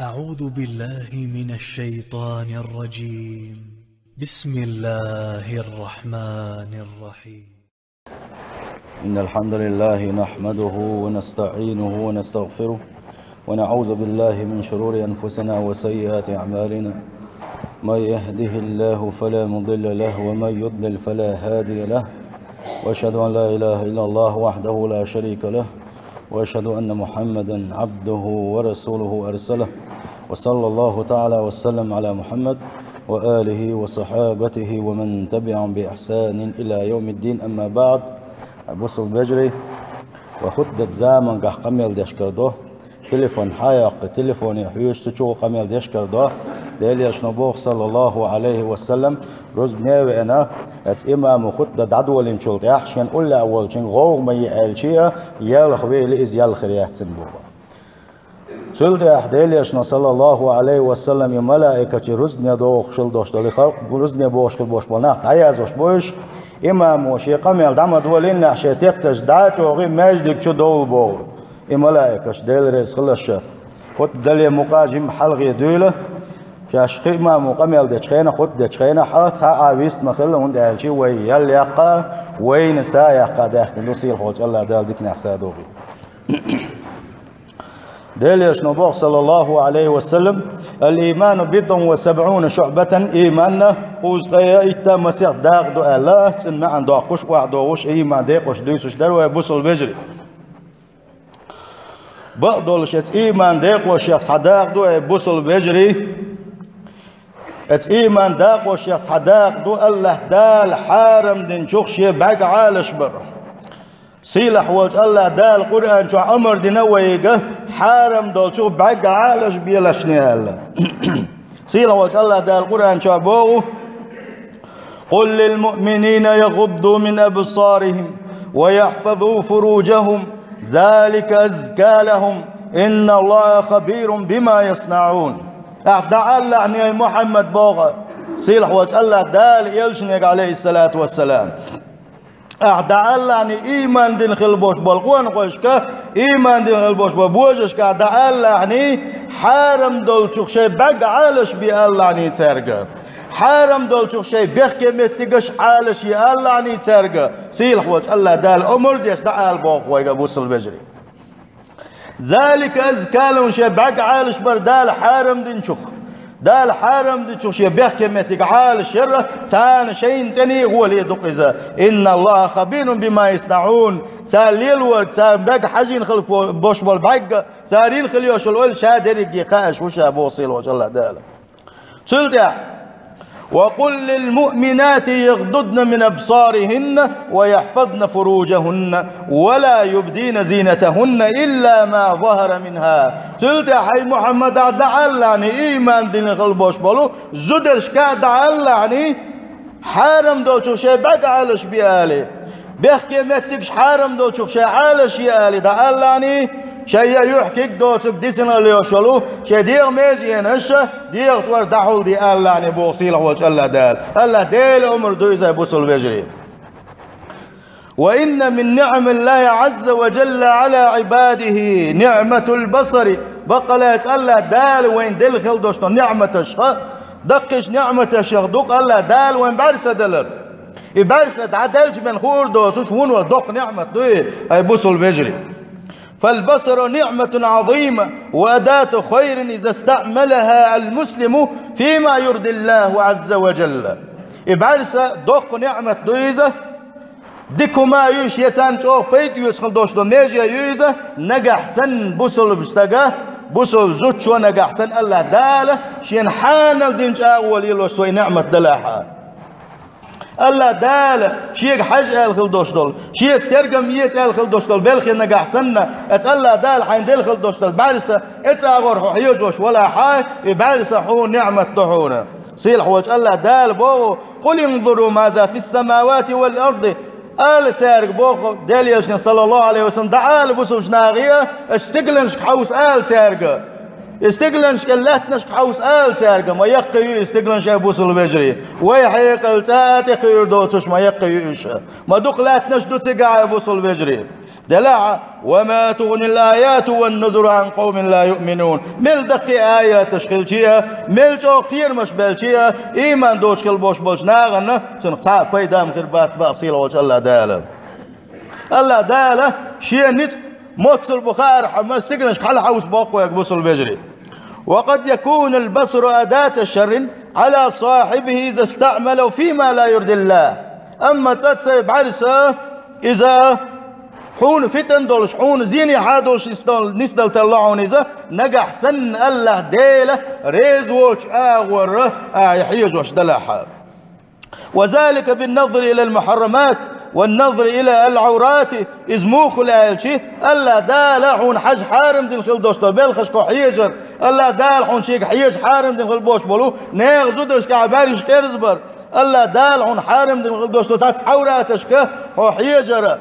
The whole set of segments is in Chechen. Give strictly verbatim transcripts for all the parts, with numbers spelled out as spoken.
أعوذ بالله من الشيطان الرجيم. بسم الله الرحمن الرحيم. إن الحمد لله نحمده ونستعينه ونستغفره، ونعوذ بالله من شرور أنفسنا وسيئات أعمالنا. من يهده الله فلا مضل له، ومن يضلل فلا هادي له. وأشهد أن لا إله إلا الله وحده لا شريك له، وأشهد أن محمدا عبده ورسوله أرسله، وصلى الله تعالى وسلم على محمد وآله وصحابته ومن تبعهم بإحسان إلى يوم الدين، أما بعد. Бусалба вежарий, вай хутбат замангахь къамел деш карадо, телефон хьайоккху, телефоне хьоьжуш цу чу къамел деш карадо. Делан Элчано боху, саллаллаху Ӏалайхи ва саллам, рузбане а веана, оцу имамо хутба дӀадолийначул тӀаьхьа шен уллехь волчуьнга гӀовгӀа ма е аьлча а, ялх вели иза ял хир яц цуьнан боху. Цул тӀаьхьа Делан Элчано, саллаллаху Ӏалайхи ва саллам, и малаикаш рузбане дохуш хила долуш долу халкъ, рузбане бохуш хила болуш болу нах дӀаяздеш бу уьш, имамо шен къамел дӀа ма долийна, шен тетташ дӀа а чӀогӀий маьждиг чу довла боху. И малаикаш, Дела реза хуьлда шуна, хутба дале мукъа жимма хьалхе дуьйла, шаьш кхин имамо къамел дечу хенахь, хутба дечу хенахь а цхьа а вист ма хилла, хӀунда аьлча вай ял яккха а, вайна са а яккха а даьхкина ду, сийлахь волчу АллахӀ Дала диканехь са а дохийла. Делан Элчано боху, саллаллаху Ӏалайхи ва саллам: «Ал-ийману бидъун ва сабъуна шуъбатан», ийманна кхузткъе итт масех дакъа ду аьлла, цуьнан маьӀна доккхуш, охьадогӀуш, ийман декъош дуьйцуш дара вай, бусалба вежарий. Бакъдолуш, оцу ийман декъошех цхьа дакъа ду, ай бусалба вежарий. Оцу ийман декъошех цхьа дакъа ду АллахӀ Дала хьарам динчух шен бӀаьрг Ӏалаш бар. Сийлахь волчу АллахӀ Дала Къуръан чохь амар дина вайга хьарам долчух бӀаьрг Ӏалаш белашне аьлла. Сийлахь волчу АллахӀ Дала Къуръан чохь боху: «Къул лил муъминина ягъудду мин абсарихим ва яхфазу фуружахум, залика азка лахум, инна Аллаха хабирун бима яснаун». Ахь дӀааллахьний, ай Мухьаммад, боху сийлахь волчу АллахӀ Дала элчанега, Ӏалайхиссалату вассалам. Ахь дӀааллахьний ийман дина хила болуш болу къонахойшка, ийман дина хила болуш болу божаршка ахь дӀааллахьний, хьарам долчух шайн бӀаьрг Ӏалаш бе аллахьний цаьрга. Хьарам долчух шайн бехке меттигаш Ӏалаш е аллахьний цаьрга. Сийлахь волчу АллахӀ Дала омра деш дӀаала боху вайга, бусалба вежарий. «Залика азка лахум», шен бӀаьрг Ӏалаш бара Дала хьарам динчух. Дала хьарам динчух шен бехке меттиг Ӏалаш яра, царна шайна цӀена гӀоле ду-кх иза. «Инна Аллаха хабирун бима яснаун». Цара лелорг, цара бӀаьрг хьажийна хила бо-, бош болу бӀаьрг, цара йина хила йош йолу ойла ша дерриге кхаьаш ву ша боху сийлахь волчу АллахӀ Дала. Цул тӀаьхьа: «Ва къул лил муъминати ягъдудна мин абсарихинна ва яхфазна фуружахунна ва ла юбдина зинатахунна илла ма захара минха». Цул тӀаьхьа, хьай Мухьаммад, ахь дӀааллахьний, ийман дина хила болуш болу зударшка а дӀааллахьний, хьарам долчух шайн бӀаьрг Ӏалаш бе алий. Бехке меттигаш хьарам долчух шайн Ӏалаш е алий дӀааллахьний, шайн я юьхь куьг доцург дисина хила йош йолу, шайн дегӀан меженаш дегӀан чкъор дӀахьулде аллахьний боху сийлахь волчу АллахӀ Дала. АллахӀ Делан омра ду иза, бусалба вежарий. «Ва инна мин ниъмиллахи Ӏазза ва жалла Ӏала Ӏибадихи ниъматул басари». Баккъалла, АллахӀ Дала вайна делла хила долуш долу ниъматашха, даккхийчу ниъматашех ду-кх АллахӀ Дала вайн бӀаьрса далар. И бӀаьрса дӀадаьлча бен хуур доцуш вуно доккха ниъмат ду и, хьай бусалба вежарий. «Фал басару ниъматун Ӏазима ва адату хайрин иза стаӀмалаха ал-муслиму фима юрдиллаху Ӏазза ва жалла». И бӀаьрса доккха ниъмат ду иза, дика хӀума ю иза, я царна чӀогӀа пайда оьцу хила долуш долу меже ю иза, нагахь санна бусалба стага, бусалба зудчо нагахь санна АллахӀ Дала шена хьанал дина чӀагӀо лелош цо и ниъмат далахьа. АллахӀ Дала шега хьажа аьлла хила долуш долу, шеца тергам эца аьлла хила долуш долу белхе нагахь санна, оцу АллахӀ Дала хьайна делла хила долуш долу бӀаьрса, оцу агӀор хьо хьежош валахьа, и бӀаьрса хьуна ниъмат ду хьуна. Сийлахь волчу АллахӀ Дала боху: «Къул инзуру маза фис-самавати вал арди». Ала цаьрга, боху Делан Элчано, саллаллаху Ӏалайхи ва саллам, дӀаала бусалба нахе, оцу стигланашка хьовса ала цаьрга. И стигланашка, лаьттанашка хьовса ала цаьрга, ма яккхий ю и стигланаш, ай бусалба вежарий. Вай хьекъал цӀа а тӀекхуьур доцуш, ма яккхий ю уьш. Ма дукха лаьттанаш ду цигахь, ай бусалба вежарий. Делахь а: «وما تغني الآيات والنذر عن قوم لا يؤمنون». Мел даккхий аяташ хилча а, мел чӀогӀа кхерамаш белча а, иман доцуш хила болуш болчу нахана цунах цхьа а пайда ма хир бац боху сийлахь волчу АллахӀ Дала. АллахӀ Дала Шен ницкъ моццул бу хаархьама стигланаш хьалахьовса боху вайга, бусалба вежарий. «وقد يكون البصر أداة شر على صاحبه إذا استعمله فيما لا يرضي الله». Амма цӀа ца бӀаьрса иза хьуна фитан долуш, хьуна зене хьадолуш нисдал-, нисдала тарло хьуна иза, нагахь санна АллахӀ Дела реза волчу агӀор ахьа хьежош далахь. «وذلك بالنظر إلى المحرمات والنظر إلى العورات». Иза муха хуьлу аьлча, АллахӀ Дала хьуна хьажа хьарам дина хила долуш долу белхашка хьежар, АллахӀ Дала хьуна Шега хьежа хьарам дина хила болуш болу нехан зударшка ахьа бӀаьргаш къерзабар, АллахӀ Дала хьуна хьарам дина хила долуш долу цхьацца Ӏавраташка хьо хьежара.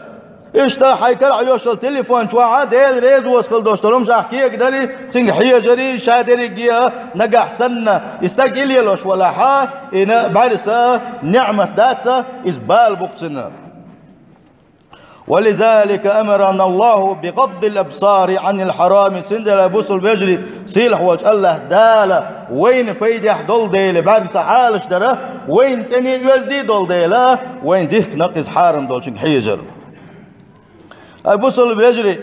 Иштта хьайн карахь йолуш йолу телефон чохь а Дела реза воцу хила долуш долу хӀумаш ахь кегадари, цуьнга хьежари, ша дерриге а нагахь санна, и стаг и лелош валахь а, и на бӀаьрса ниӀмат дац а, иза бала бу-кх цуьнан. «ولذلك أمرنا الله بغض الأبصار عن الحرام». Цундела, бусалба вежарий, сийлахь волчу АллахӀ Дала вайна пайдехь долу дела бӀаьрса Ӏалаш дара, вайна цӀене оьзда долу дела, вайна дихкина-кх иза хьарам долчуьнга хьежар. Ай, бусалба вежарий,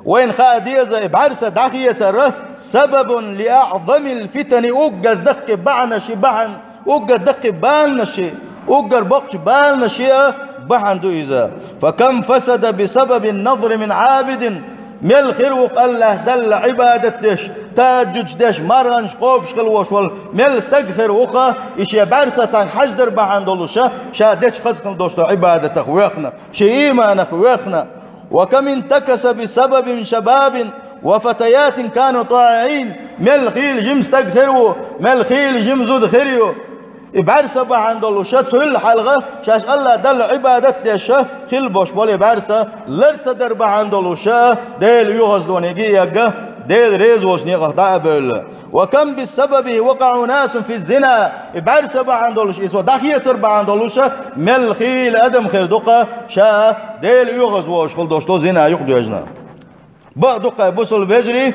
вайна хаа деза, и бӀаьрса дӀахецар سبب لأعظم الفتن, уггар даккхий бахьанаши бахьана, уггар даккхий баланаши, уггар боккхачу баланаши а бахьана ду иза. «فكم فسد بسبب النظر من عابد». Мел хир ву-кх АллахӀ Далла Ӏибадат деш, тахӀажжуд деш, марханаш кхобуш хила волуш волу мел стаг хир ву-кх, и шен бӀаьрса цхьаьнга хьаждар бахьана долуша, ша дечу хаза хила долуш долу Ӏибадатах вехна, шен ийманах вехна. «وكم انتكس بسبب شباب وفتيات كانوا طائعين». Мел хийла жима стаг хир ву, мел хийла жима зуда хир ю. И бӀаьрса бахьана долуша, цуьлла хьалха шаьш АллахӀ Далла Ӏибадат деш хила болуш болу и бӀаьрса лар ца дар бахьана долуша, Делан оьгӀаздониге а эгга, Дела реза волчу некъах дӀа а бевлла. «وكم بسببه وقع أناس في الزنا». И бӀаьрса бахьана долуш, и со дӀахецар бахьана долуша, мел хийла адам хир ду-кх, ша Дела оьгӀаз волуш хила долуш долу зина юкъадоьжна. Бакъ ду-кх, бусалба вежарий,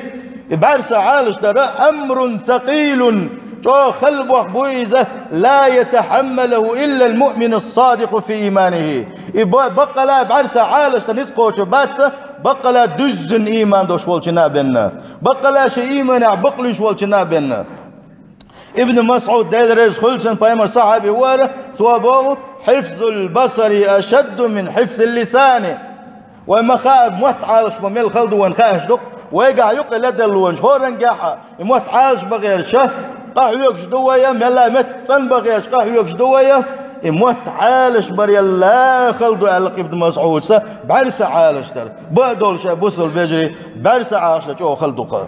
и бӀаьрса Ӏалаш дара أمر ثقيل, чӀогӀа хала бохам бу иза, لا يتحمله إلا المؤمن الصادق في إيمانه. И ба-, баккъала бӀаьрса Ӏалаш дан ницкъ кхочур бац, баккъала дуьззина ийман долуш волчунна а бен. Баккъала шен ийманехь бакълуьйш волчунна а бен. Ибн МасӀуд, Дела реза хуьлда цунна, пайхамаран сахьаби вара, цо боху: «حفظ البصر أشد من حفظ اللسان». Вай ма хаъа, мотт Ӏалаш бан мел хала ду вайна хаьаш ду-кх, вайгахь ю-кх и ледарлонаш хӀораннехь а, и мотт Ӏалаш бан гӀерташ къахьоьгуш ду вай, мелла а метта цӀан бан гӀерташ къахьоьгуш ду вай, и мотт Ӏалаш барал хала ду аьлла-кх Ибн МасӀуда, бӀаьрса Ӏалаш дар. Бакъ долуш, бусалба вежарий, бӀаьрса Ӏалаш дар чӀогӀа хала ду-кх.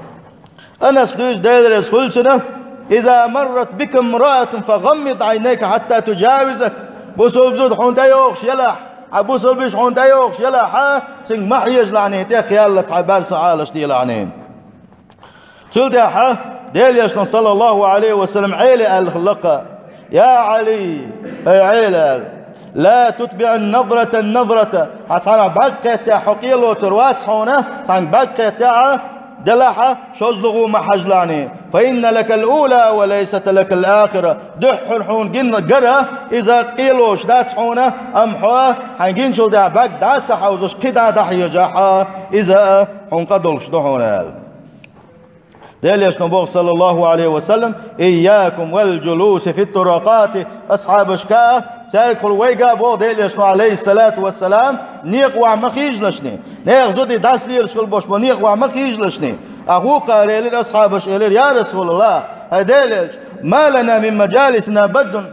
Анас дуьйцу, Дела реза хуьлда цунна: «إذا مرت بك امرأة فغمض عينيك حتى تجاوزك». Бусалба зуда хьуна тӀейогӀуш елахь, хьан бусалба йиша хьуна тӀейогӀуш елахь, цуьнга ма хьежалахь, тӀех яллалц хьайн бӀаьрса Ӏалаш делахь. Цул тӀаьхьа Делан Элчано, саллаллаху Ӏалайхи ва саллам, Ӏела аьлла хилла-кх: «يا علي», ай Ӏела, аьлла, «لا تتبع النظرة النظرة». Хьан цхьанхьа бӀаьрг кхеттехь хьо къелоцур вац хьуна, цхьанхьа бӀаьрг кхеттехь делахь, шозлагӀа ма хьажалахь. «فإن لك الأولى وليست لك الآخرة». Дуьххьара хьуна гина гара, иза къелоцуш дац хьуна, амма хьо хьайн гиначул тӀаьхьа бӀаьрг дӀа а ца хьовзуш, кхин дӀа а дӀахьежахь, иза хьуна къа долуш ду хьуна, аьлла. Делан Элчано боху, саллаллаху Ӏалайхи ва саллам: «إياكم والجلوس في الطرقات». Асхьабашка, цаьргахула вайга а боху Делан Элчано, Ӏалайхиссалату вассалам, некъа охьа ма хьежалашний. Нехан зуда дӀасалелаш хила болуш болу некъа охьа ма хьежалашний. Ткъа вукхара элира, асхьабаша элира: «يا رسول الله», хӀай Делан Элча, «ما لنا من مجالسنا بد».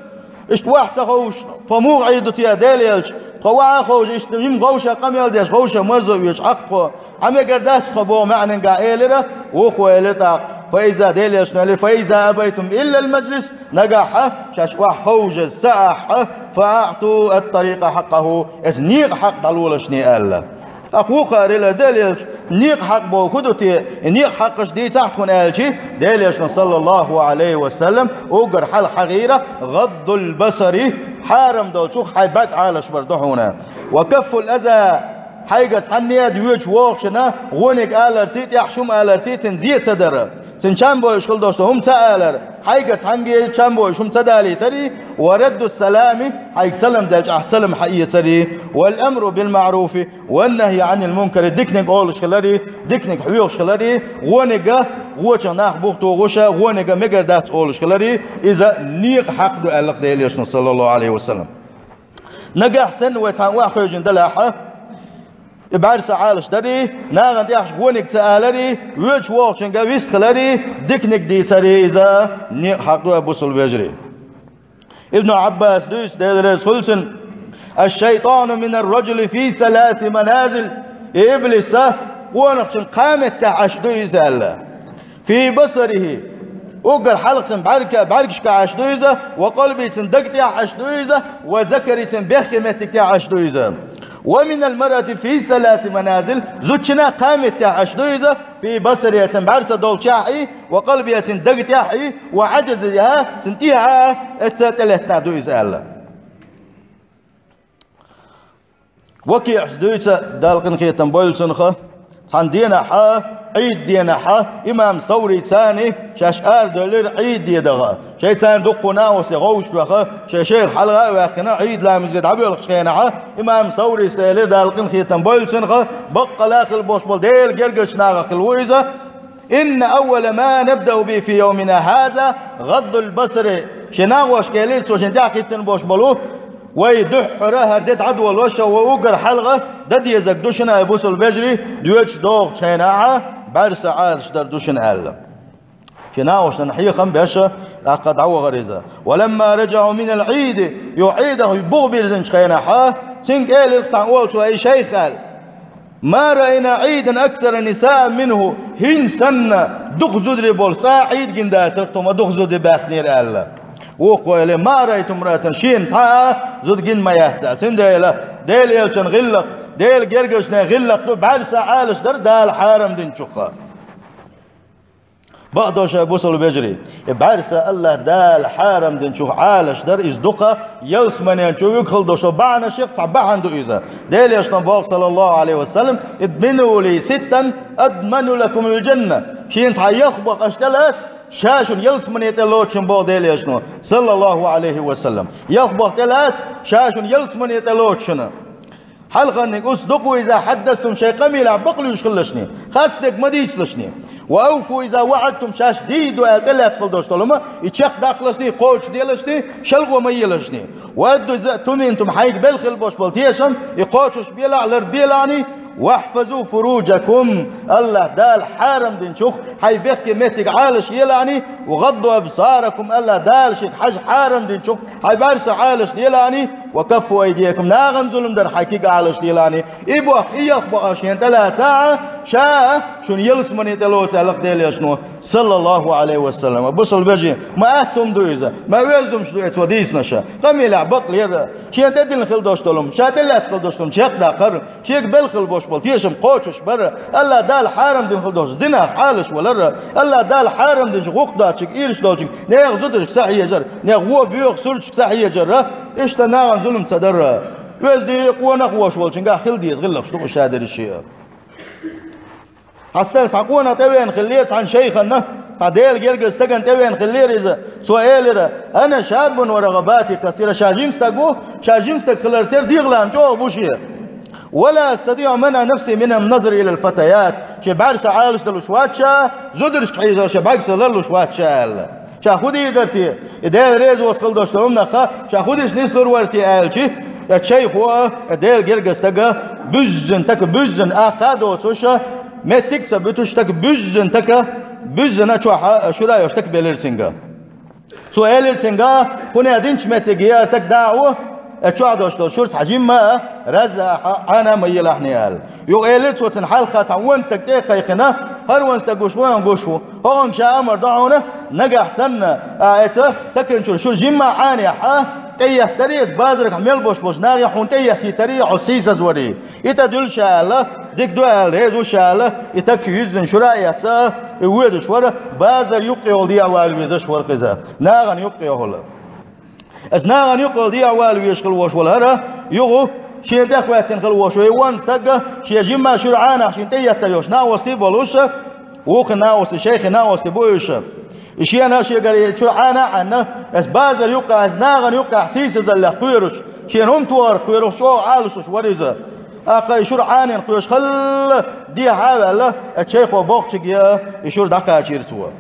Иштта охьа ца ховшуш, тхо муха Ӏийр ду те, Делан Элча? Тхо охьа а ховшуш, иштта жима вовшах къамел деш, вовшах марзо оьшу Ӏа-кх тхо. Хьан мегар дац тхо боху маьӀнехь элира, вукхо элира тӀаккха: «فإذا», Делан Элчано элира: «فإذا أبيتم إلا المجلس», нагахь шаьш охьа ховшаза ца ахь, «فأعطوا الطريق حقه», иза некъа хьакъ дӀалолашний, аьлла. Ткъа вукхара элира: Делан Элча, некъа хьакъ боху хӀун ду те? И некъа хьакъаш дийцахь тхуна, аьлча, Делан Элчано, саллаллаху Ӏалайхи ва саллам, уггар хьалха хьахийра: «غض البصر», хьарам долчух хьайн бӀаьрг Ӏалаш бар ду хьуна. «وكف الأذى». Хьайгара цхьанне а воьдуш вогӀучунна гӀониг аларций, тӀехь шума аларций, цунна зе ца дар. Цунна чам бойуш хила долуш долу хӀума ца алар. Хьайгара цхьанне а чам бойуш хӀума ца далийтарий, ва радду салами, хьайга салам делча ахь салам хьаэцарий, вал амру бил маъруфи, ван нахьи анил мункари, диканиг олуш хиларий, диканиг хьоьхуш хиларий, гӀониг а вочух нах бух тухуш, гӀониг а мегар дац олуш хиларий, иза некъа хьакъ ду аьлла Делан Элчано, саллаллаху Ӏалайхи ва саллам. Нагахь санна вай цхьана охьахевшина далахь, и бӀаьрса Ӏалаш дарий, нахана тӀехь гӀониг ца аларий, воьдуш вогӀучуьнга вист хиларий, диканиг дийцарий иза некъа хьакъ ду, бусалба вежарий. Ибн Ӏаббаса дуьйцу, Дела реза хуьлда цунна: «Аш-шайтану минар-раджули фи саласи маназил». И иблис къонахчун кхаа меттехь Ӏаш ду иза аьлла. Фи басарихи. Уггар хьалха цуьнан бӀаьрга-, бӀаьргашка Ӏаш ду иза, ва къалби, цуьнан даг тӀехь Ӏаш ду иза, ва закари, цуьнан бехке меттиг тӀехь Ӏаш ду иза. Ва минал маръати фи саласи маназил, зудчунна кхаа меттехь Ӏаш ду иза, фи басариха, цуьнан бӀаьрса долчохь а, ва къалбиха, цуьнан даг тӀехь а, ва Ӏаджазиха, цуьнан тӀехьа а, эцца тӀелеттина ду иза аьлла. Вакиъас дуьйцу, Далла къинхетам бойла цунах, цхьана денахь, Ӏийд денахь, имам Саврийс царна шаьш арадевлира Ӏийд де даха. Шайн царна дуккха нахасе гӀовшаш ваха, шайн шайх хьалха а ваьккхина, Ӏийд ламазе дӀабоьлхучу хенахь, имам Саврийс элира, Далла къинхетам бойла цунах, баккъала хила болуш болу Делан гергарчу нахах хила ву иза. «Инна аввала ма набдау бихи фи йовмина хаза гӀаддул басари». Шен нахошка элира цо, шен тӀаьхьахӀиттина болуш болу, вай дуьххьара хӀара де дӀадолош, вай уггар хьалха дан дезарг ду шуна, ай бусалба вежарий, доьдуш догӀучу хенахь бӀаьрса Ӏалаш дар ду шуна аьлла. Шен нахошна хьехам беш, тӀаккха дӀавахара иза. «Ва ламма раджаӀу минал Ӏийди», юха Ӏийдах бух бирзинчу хенахь, цуьнга элира цхьана олучо: «Ай шайх», аьлла. «Ма раайна Ӏийдан аксара нисаан минху», хӀинца санна дукха зударий болуш цкъа а Ӏийд гина дацара тхо, ма дукха зударий баьхкинера аьлла. Вукхо элира: «Ма раайту мраатан», шена цхьа а зуда гина ма яц аьлла. Цундела Делан Элчанан гӀиллакх, Делан гергарчу нехан гӀиллакх ду бӀаьрса Ӏалаш дар Дала хьарам динчух. Бакъдолуш, ай бусалба вежарий, и бӀаьрса АллахӀ Дала хьарам динчух Ӏалаш дар иза дукха, ялсаманен чу вуьгу хила долуш долу бахьанашех цхьа бахьана ду иза. Делан Элчано боху, саллаллаху Ӏалайхи ва саллам: «Идмину ли ситтан адману лакумул джанна». Шена цхьа ялх бакъ аша тӀелаца, ша шуна ялсамане тӀе лоцу шуна, боху Делан Элчано, саллаллаху Ӏалайхи ва саллам. Ялх бакъ тӀелаца, ша шуна ялсамане тӀе лоцу шуна. Хьалхарниг уьш ду-кх иза: «Хьаддастум», шайн къамелехь бакълуьйш хилалаш шуна, харц дерг ма дийцалаш шуна. «Ва авфу иза ваӀадтум», шаьш дийр ду аьлла тӀелаьцна хила долуш долу хӀума, и чекхдаккхалаш шуна, кхочушделаш шуна, шалгӀо ма елаш шуна. «Ва адду иза туминтум», хьайга белла хила болуш болу тешам, и кхочуш белахь, лардалахь шуна. «Вахфазу фуруджакум», АллахӀ Дала хьарам динчух хьайн бехке меттиг Ӏалаш елахь шуна. «Ва гӀадду абсаракум», АллахӀ Дала шега хьажа хьарам динчух хьайн бӀаьрса Ӏалаш елахь шуна. «Ва каффу айдиякум», нахана зулам дар хьайн куьг Ӏалаш елахь шуна. И бакъ, и ялх бакъ шена тӀелацахь, ша шуна ялсамане тӀе лоцу аьлла-кх Делан Элчано, саллаллаху Ӏалайхи ва саллам. Бусалба вежарий, ма атта хӀума ду иза, ма оьзда хӀумаш ду эцо дийцинарш. Къамелехь бакълера, шена тӀедиллина хила долуш долу хӀума, ша тӀелаьцна хила долуш долу хӀума чекхдаккхар, шега белла хила болуш болу тешам кхочуш бар, АллахӀ Дала хьарам дина хила долуш зинах Ӏалаш валар, АллахӀ Дала хьарам динчу гӀуллакх доцучуьнга, ийрча долчуьнга, нехан зударшка сахьежар, нехан вон боьха сурташка сахьежар, иштта нахана зулам ца дар. Оьзда, къонах а волуш волчуьнгахь хила деза гӀиллакхаш ду-кх уьш, ша дерриш а. Хьан стаг цхьа къонах тӀевеана хиллера цхьана шайхана, цхьа Делан гергара стагана тӀевеана хиллера иза. Цо элира: «Ана шаббун ва рагӀабати касира», ша жима стаг ву, ша жима стаг хилар тера дегӀалан чӀогӀа бу шен. «Ва ла астатиӀу манъа нафси мина назар илал фатаят». Шен бӀаьрса Ӏалаш далуш вац ша, зударшка хьийза шен бӀаьрса ларлуш вац ша аьлла. Ша хӀун дийр дара те? И Дела реза воцу хила долуш долу хӀуманах, ша хӀун деш нислур вара те аьлча, я шайхо, я Делан гергара стага, буьззина така, буьззина, ах а доцуш, меттиг а ца буьтуш така, буьззина така, буьззина чохь а шура йолуш така белира цуьнга. Цо элира цуьнга: «ХӀунда динчу меттиге яра така дӀа а ву, э, чохь долуш долу шура цхьа жимма а, разза а, Ӏана а ма елахь хьуна», аьлла. Юха элира цо цуьнан хьалха цхьа вон стаг тӀе а кхайкхина: «ХӀара вон стаг гуш ву, хьуна гуш ву. ХӀокхуьнга ша амар ду хьуна, нагахь санна, а, эца такхинчуьра шура жимма а Ӏанаяхь, а, тӀееттаре иза, базарахь мел бош болчу нахе хьуна тӀееттийтаре, хьо сийсаз варе. И тӀе дуьллу ша», аьлла, дика ду аьлла, реза ву ша аьлла, и така юьззина шура а эцна, и воьдуш вара, базар юккъехула дехьавала везаш вара иза, нахана юккъехула. Аса нахана юккъехула дехьавала везаш хила волуш вара хӀара, юха Шен тӀехваьттина хила вош вай вон стаг, шен жимма шура Ӏанахь шен тӀе еттар йолуш накъостий болуш, вукху накъостий, шайхи накъостий бу уьш. И шена шегара и шура Ӏана а Ӏанна, ас базар юккъехь, ас нахана юккъехь сийсазаллех кхоьруш, шена хӀума тохарх кхоьруш, чӀогӀа Ӏалашуш вара иза. ТӀаккха и шура Ӏанина кхоьруш хилла, дехьа а ваьлла, ас шайхо бохучуьнга яа, и шура дӀакхачийра цо.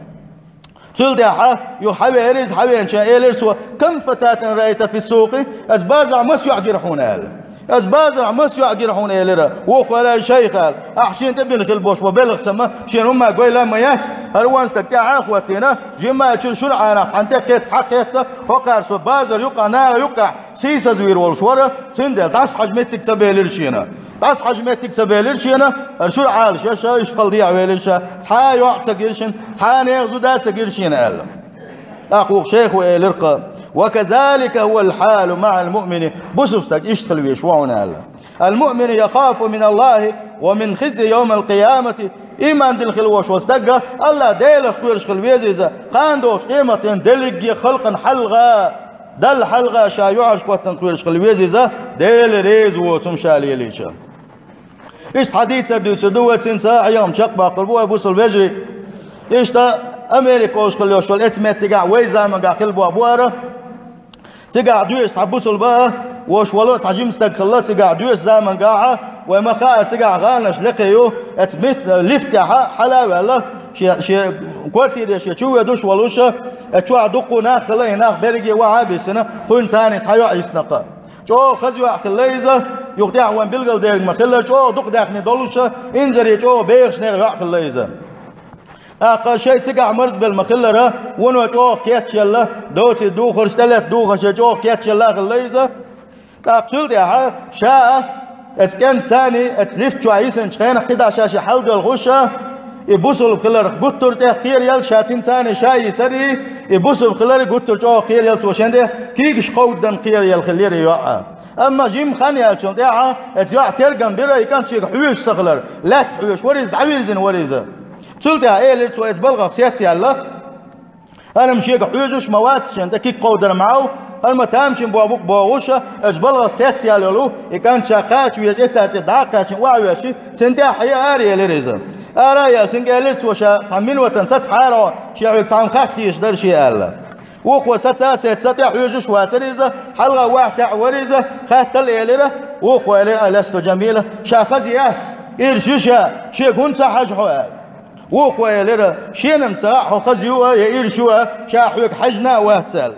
Цул тӀаьхьа юха хьавеара иза, хьавеанча элира цо: «Кам фататан раайта фи ссукъи?» Ас базарахь маса йоӀ гира хьуна аьлла. Ас базарахь маса йоӀ гира хьуна элира. Вукхо элира: «Шайх, аьлла, ахь шена тӀе бина хила бош бо белхцама, шена хӀумма гойла а ма яц, хӀара вон стаг тӀаьхьа а хӀоттийна, жимма а чуьра шура Ӏанахь цхьаьна тӀе кхетта, схьакхетта, хӀокхара со базар юккъехь, наха юккъехь сийсазвийр волуш вара, цундела дӀасахьажа меттиг ца белира шена. ДӀасахьажа меттиг ца белира шена, хӀара шура Ӏалашъеш, иштта хала дехьавелира ша, цхьа а йоӀ ца гира шена, цхьа а нехан зуда ца гира шена», аьлла. ТӀаккха вукху шайхо элира-кх: «Ва казалика хӀуа лхьалу маӀал муъмини». Бусалба стаг иштта хила везаш ву хьуна аьлла. «Ал-муъмину яхафу мин Аллахи ва мин хизйи йовмал къиямати». Ийман дина хила вош волу стаг АллахӀ Делах кхоьруш хила веза иза, кхана догӀучу къематдийнахь дерриге халкъана хьалха, Далла хьалха ша юьхьӀаьржа хӀоттарна кхоьруш хила веза иза, Дела реза воцу хӀума ша лелийча. Иштта хьадийцар дуьйцур ду вай, цуьнца Ӏехам чекхбоккхур бу вай, бусалба вежарий. Иштта Америка олуш хила йолуш йолу эцу меттигехь вай заманахь хилла боху бу хӀара. Цигахь доьшуш цхьа бусалба а, вош волу цхьа жима стаг хилла, цигахь доьшучу заманахь, вай ма-хаъара, цигахь гӀаланаш лекха ю, эцу мис-, лифтехь хьала а ваьлла, шен, шен квартире шен чу воьдуш волуш, эцу чохь дуккха а нах хилла, и нах берриге охьа а биссина, кхуьнан царна цхьа йоӀ йисна-кх. ЧӀогӀа хаза йоӀ хилла иза, юха тӀехь вайн билгалдерг ма-хиллара, чӀогӀа дукха даьхни долуш, инзаре чӀогӀа бехаш нехан йоӀ хилла иза. ТӀаккха шайн цигахь марзбелла ма-хиллара, вуно чӀогӀа кечъелла, доций духарш, тӀелетта духарш чӀогӀа кечъелла а хилла иза. ТӀаккха цул тӀаьхьа ша а, эцу кӀентаца а, эцу лифта чохь йисинчу хенахь кхидӀа ша шен хьал доьлхуш а, и бусалба хиларх гуттар а тӀех кхераелла, ша цуьнца а ша йисарий, и бусалба хиларий гуттар а чӀогӀа кхераелла, цо шен де кийгаш кховдадан кхераелла хиллера и йоӀ а. Амма жимма хан яьллачул тӀаьхьа эцу йоӀа тергам бира, и кӀант шега хьоьжуш ца хилар, лаьтта хьоьжуш вара иза, дӀавирзина вара иза. Цул тӀаьхьа элира цо, эцу балхах сецъяьлла, хӀара-м шега хьоьжуш ма вац, шен тӀе киг кховдар ма ву, хӀара ма тамашийна боху бу-кх бохуш, эцу балхах сецъяьлла йолу и кӀант ша кхача веза, эттачу дӀа а кхаьчна охьавоьжча, цуьнан тӀаьхьа а ара елира иза. Ара а елла, цуьнга элира цо, ша цхьана минотана сацахьара хьо, шен хьоьга цхьа хӀума хатта дезаш дара шен аьлла. Вукхо саца а сецна, тӀе хьоьжуш вацара иза, хьалха ваьхьа таьӀа вара иза, хаьттал элира, вукхо элира: «Аласту жамила, ша хаза яц, ирс ю ша, шега хӀунда ца хьажа хьо?» аьлла. Вукхо элира: «Шена-м ца хаьа хьо хаза ю а, я ирс ю а, ша хьоьга хьаьжна а вац», аьлла.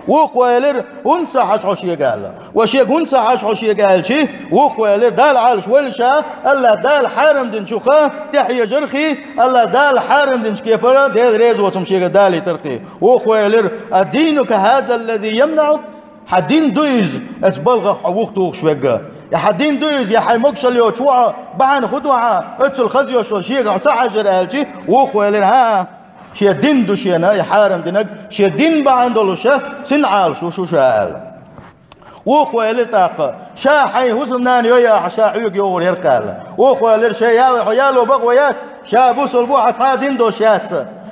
Вукхо элира: «ХӀунда ца хьажа хьо шега?» аьлла. «Ва шега хӀунда ца хьажа хьо шега?» аьлча, вукхо элира: «Дала Ӏалаш вайла ша, АллахӀ Дала хьарам динчух тӀехьежархий, АллахӀ Дала хьарам динчу кепара Дела реза воцу хӀума шега далийтархий». Вукхо элира: «А динука хӀаза аллази ямнаӀук?» Хьан дин ду иза, эцу балхах хьо вухатухуш верг? Я хьан дин ду иза, я хьайн могушалла йоцуш ву хьо, бахьана хӀун ду хьан, оццул хаза йолуш волу шега хьо ца хьаьжира? аьлча, вукхо элира: «ХӀан, шен дин ду шена и хьарам динарг, шен дин бахьана долуш а, цуьнан Ӏалаш ву шу ша», аьлла. Вукхо элира тӀаккха: «Ша хьайн хӀусамнана йой ахьа, ша хьоьга йогӀур яра-кх», аьлла. Вукхо элира: «Шен яло, хьо яло бакъо яц, ша бусалба ву, хьан цхьа а дин долуш яц,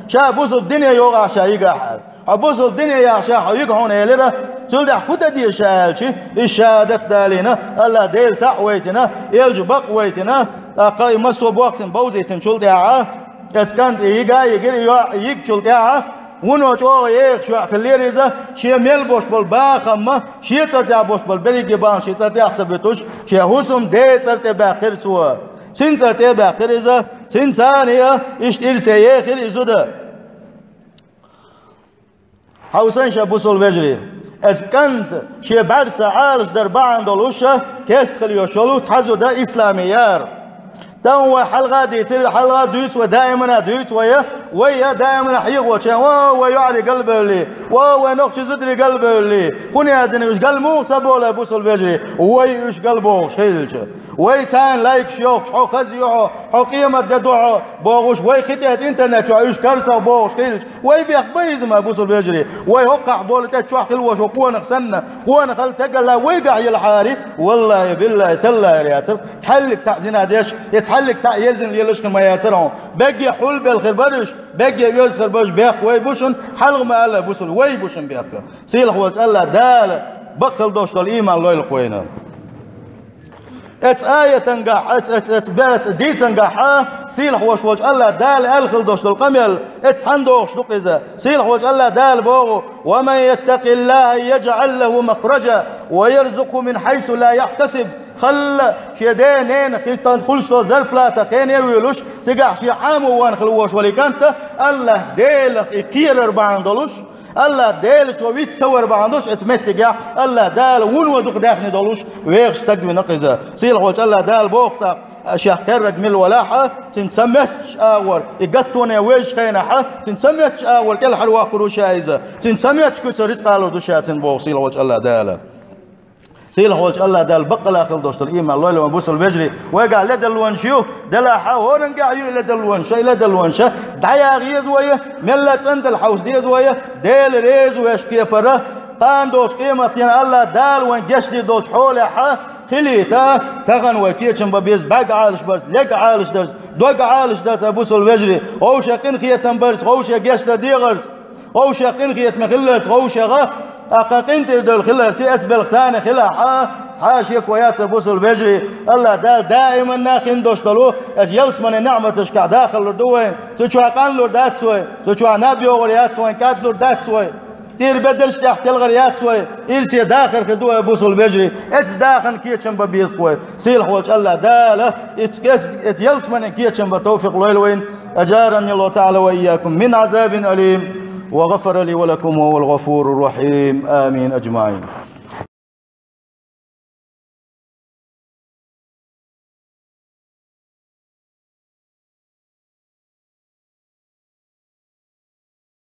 ша бусалба дине йогӀу ахьа ша йигахь», аьлла. «Хьо бусалба дине яхь ша хьо йига хьуна», элира. Цул тӀаьхьа хӀун дан деза ша аьлча, иза шахӀадат далийна, АллахӀ Дела цхьаъ вайтина, элча бакъ вайтина, тӀаккха и массо а бохцина бовзийтинчул тӀаьхьа, эцу кӀанта и йига а йигира, и йоӀ а йигчул тӀаьхьа, вуно чӀогӀа ехаш йоӀ хиллера иза, шен мел болуш болу бахам а, шен цӀар тӀехь болуш болу берриге бахам шен цӀар тӀехь ца буьтуш, шен хӀусамден цӀар тӀе баьккхира цо. Цуьнан цӀар тӀе а баьккхира иза, цуьнца а иштта ирсе ехира и зуда. Хьовсийша, бусалба вежарий, эцу кӀанта шен бӀаьрса Ӏалашдар бахьана долуш а кестта хила йолуш йолу цхьа зуда исламехь яра. Тахана вай хьалха а дийцира, хьалха а дуьйцу вай, даимана а дуьйцу вай, вай а даимана хьехочу хенахь: «О, вай йоӀарий галбевллий, о, вай нохчийн зударий галбевллий, хӀун яздина уьш, гал муха ца бовлу, бусалба вежарий, вай уьш галбохуш хилча? Вай царна лайкаш йохуш, хьо хаза ю хьо, хьо къемат де ду хьо», бохуш, вай кхин тӀе эцу интернет чохь уьш карцахь бохуш хилча, вай бехк бан иза ма, бусалба вежарий? Вай хӀокхахь болу тӀе чохь хила вош ву къонах санна, къонахалла, стегалла вайгахь елахьара, валлахӀи, биллахӀи, таллахӀи, яцара цхьаьллиг цхьаъ зина деш, я цхьаьллиг цхьаъ ерзина лелаш хир ма яцара хьуна. Бегге хьулбелла хир бара уьш, бегге оьзда хир бара уьш, бехк вай бу шуна, хьалха ма аьлла, бусалба, вай бу шуна бехк. Сийлахь волчу АллахӀ Дала бакъ хила долуш долу ийман лойла-кх вайна. Эцу аятангахь, эцу, эцу, эцу, эцу дийцангахь, сийлахь волуш волчу АллахӀ Дала аьлла хила долуш долу къамел, эцу цхьаьна догӀуш ду-кх иза. Сийлахь волчу АллахӀ Дала боху: «Ва ман яттакъиллахӀа яжӀал лахӀу махражан ва ярзукъхӀу мин хьайсу ла яхьтасиб». Халла шен ден-ненан хӀиттан хуьлуш долу зарплата хене а вуьйлуш, цигахь шен Ӏамо ван хила волуш волу и кӀант, АллахӀ Делах и кхерар бахьана долуш, АллахӀ Дела цо виц ца вар бахьана долуш, эцу меттигехь АллахӀ Дала вуно дукха даьхни долуш вехаш стаг вина-кх иза. Сийлахь волчу АллахӀ Дала боху тӀаккха, шех кхерриг мила валахь а, цуьнан ца моьттучу агӀор, и гаттоне вевзачу хенахь а, цуьнан ца моьттучу агӀор кӀелхьарвоккхур ву ша иза. Цуьнан ца моьттучу куьцара рицкъ алур ду ша цуьнан, боху сийлахь волчу АллахӀ Дала. Сийлахь волчу АллахӀ Дала баккъалла хила долуш долу ийман лойла вайн, бусалба вежарий. Вайгахь ледарлонаш ю, делахь а, хӀораннехь а ю и ледарлонаш, и ледарлонаш дӀаяха еза вай, мелла а цӀандала хьовса деза вай, Дела реза веш кепара, кхана долчу къематдийнахь АллахӀ Дала вайн гечдийр долчу хьолехь хилийта, тахана вай кечам бан беза бӀаьрг Ӏалашбарца, лерг Ӏалашдарца, дог Ӏалашдарца, бусалба вежарий, вовшех къинхетам барца, вовшех гечдар дехарца. Вовшех къинхетаме хилларца, вовшех а, тӀаккха къинтӀера девлла хилларца, эцу белхан цхьаьна хилахь а, цхьа а шеко яц, бусалба вежарий. АллахӀ Дала даиманна хин долуш долу эцу ялсаманин неӀматашкахь дахалур ду вайн. Цу чохь къанлур дац вай, цу чохь наб йогӀур яц вайн, кӀадлур дац вай. ТӀера бедарш тӀехь телхар яц вай, ирсе дахар хир ду вай, бусалба вежарий. Эцу дахарна кечам бан беза-кх вай. Сийлахь волчу АллахӀ Дала эцу, эцу, эцу ялсаманин кечам бан товфикъ лойла вайна. أجارني الله تعالى وإياكم من عذاب أليم، وغفر لي ولكم، وهو الغفور الرحيم. آمين أجمعين.